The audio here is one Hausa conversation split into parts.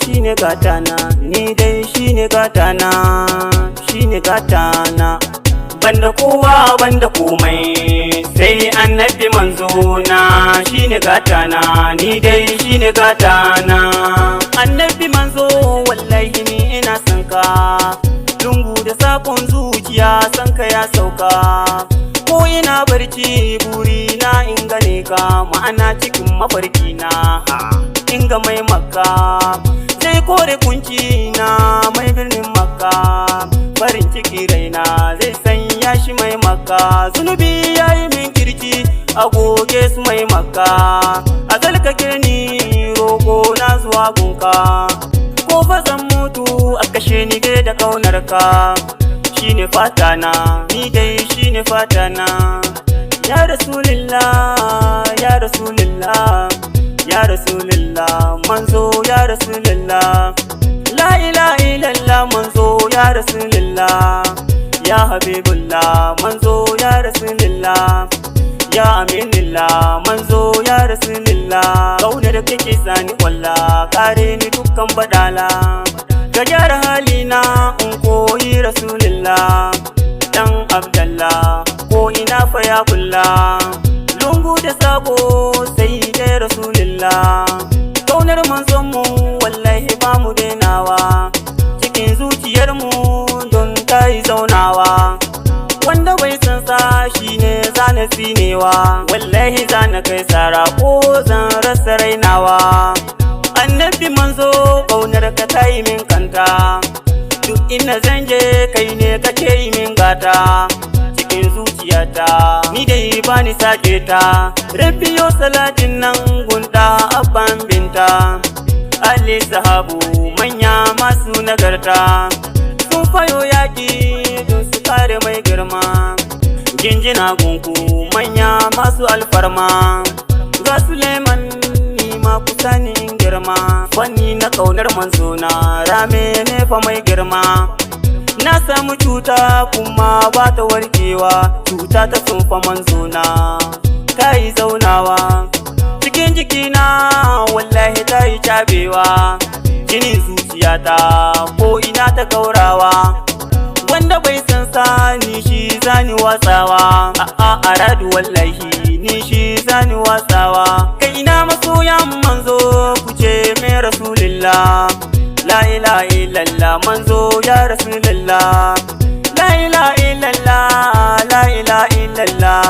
shine gatana, ni dai shine gatana, shine gatana. Banda kowa, banda komai, sai Annabi manzo na, shine gatana, ni dai shine gatana. Annabi manzo, wallahi ni ina son ka, lungu da sakon zuciya san ka ya sauka. Ko ina barci, buri na in gane ka, ma'ana cikin mafarki na in ga mai Makka, zai kore kunci na. Mai birnin Makka, farin ciki raina zai sanya shi. Mai Makka, zunubi ya yi min kirki, a goge su. Mai Makka, a zalkake ni, roko na zuwa gunka. Ko fa zan mutu a kashe ni dai da kaunar ka, shine fata na, ni dai shine fata na. Ya Rasulillah, ya Rasulillah, ya Rasulillah, manzo, ya Rasulillah. La ilaha illallah, manzo, ya Rasulillah, ya Habibullah, manzo, ya Rasulillah, ya Aminillah, manzo, ya Rasulillah. Kauna da kake sani kwalla, kare ni dukkan badala, ka gyara halina in koyi Rasulillah dan Abdallah. Ko ina fa ya kulla, lungu da sako, sai dai Rasulillah. Kaunar manzon mu wallahi ba mu denawa, cikin zuciyarmu don ta yi zaunawa. Wanda bai san sa shine zana tsinewa, wallahi zana kai sara ko zan rasa rainawa. Annabi manzo, kaunar ka ta yi min kanta, duk ina zan je kai ne kake yi min gata. Cikin zuciyata ni dai bani sake ta. Rabbiyo salatin nan gunda abban binta, Ali, sahabu manya masu nagarta, sun fayo yaƙi don su kare mai girma. Jinjina gunku manya masu alfarma, ga Suleiman ni ma kusa ni in girma. Fanni na kaunar manzo na rame ne fa mai girma. Na samu cuta kuma ba ta warkewa, cuta ta sunfa manzo na, ta yi zaunawa cikin jikina, wallahi ta yi cabewa. Jinin zuciyata ko ina ta gaurawa, wanda bai san sa ni shi zani watsawa. A'a, aradu, wallahi ni shi zani watsawa. Kai, ina masoyan manzo? Ku ce mai Rasulillah. La ilaha illallah, manzo, ya Rasulillah. La ilaha illallah, la ilaha illallah,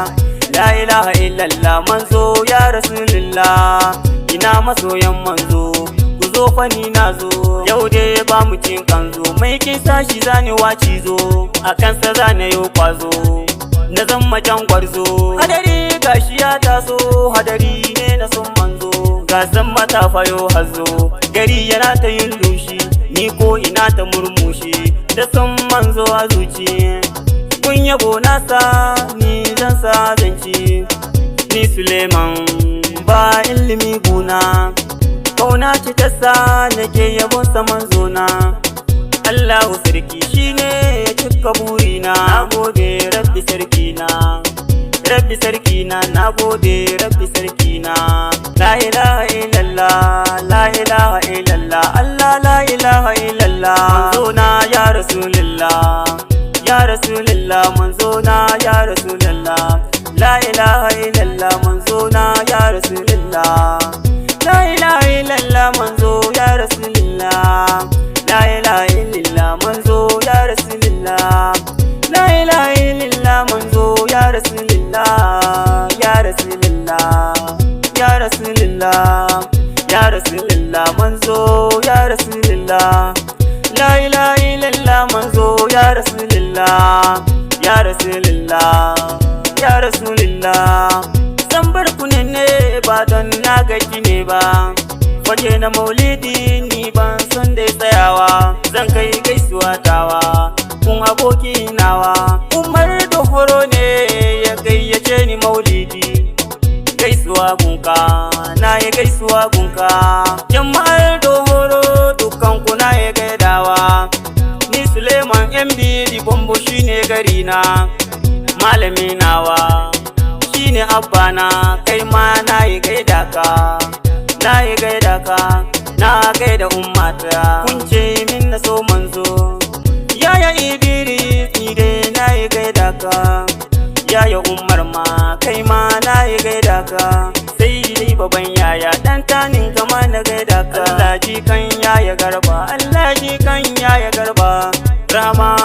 la ilaha illallah, manzo, ya Rasulillah. Ina masoyan manzo? Ku zo fa, ni na zo. Yau dai ba mu cin kanzo, mai kin sashi zani waci zo, a kansa zane yo kwazo, na zama jan gwarzo. Hadari gashi ya taso, hadari ne na son manzo. Gasan mata fayo hazo, gari yana ta yin lushi, ni ko ina ta murmushi da son manzo a zuci. Kun yabo nasa ni zan sa zanci. Ni Suleiman ba ilimi guna, kauna ce ta sa nake yabon sa manzona. Allahu sarki shine ya cika burina. Na gode Rabbi sarki na, Rabbi sarki na, na gode Rabbi sarki na. La ilaha illallah, la ilaha illallah, Allah, la ilaha illallah. Manzona, ya Rasulillah, ya Rasulillah, manzona, ya Rasulillah. La ilaha illallah, manzona, ya Rasulillah. La ilaha illallah, manzo, ya Rasulillah. La ilaha illallah, manzo, ya Rasulillah. La ilaha illallah, manzo, ya Rasulillah, ya Rasulillah, ya Rasulillah, ya Rasulillah, manzo, ya Rasulillah. La ilaha illallah, manzo, ya Rasulillah, ya Rasulillah, ya Rasulillah. Zan bar ku ne ba don na gaji ne ba. Fage na maulidi ni ban son dai tsayawa, zan kai gaisuwa tawa kun aboki nawa. Umar Horo ne ya gayyace ni maulidi. Gaisuwa gunka, na yi gaisuwa gunka. Jama'ar Dohoro, dukkan ku na yi gaidawa. Ni Suleiman MD Bombo shine gari na, malami nawa shine abbana. Kai ma na yi gaida ka, na yi gaida ka, na gaida. gaida ummata. Kun ce min na so manzo. Yaya Idris, ni dai na yi gaida ka. Yaya Umar ma, kai ma na yi gaida ka. Sai dai baban yaya dan tanin kama na gaida ka. Allah ji kan yaya Garba, Allah ji kan yaya Garba. Rama.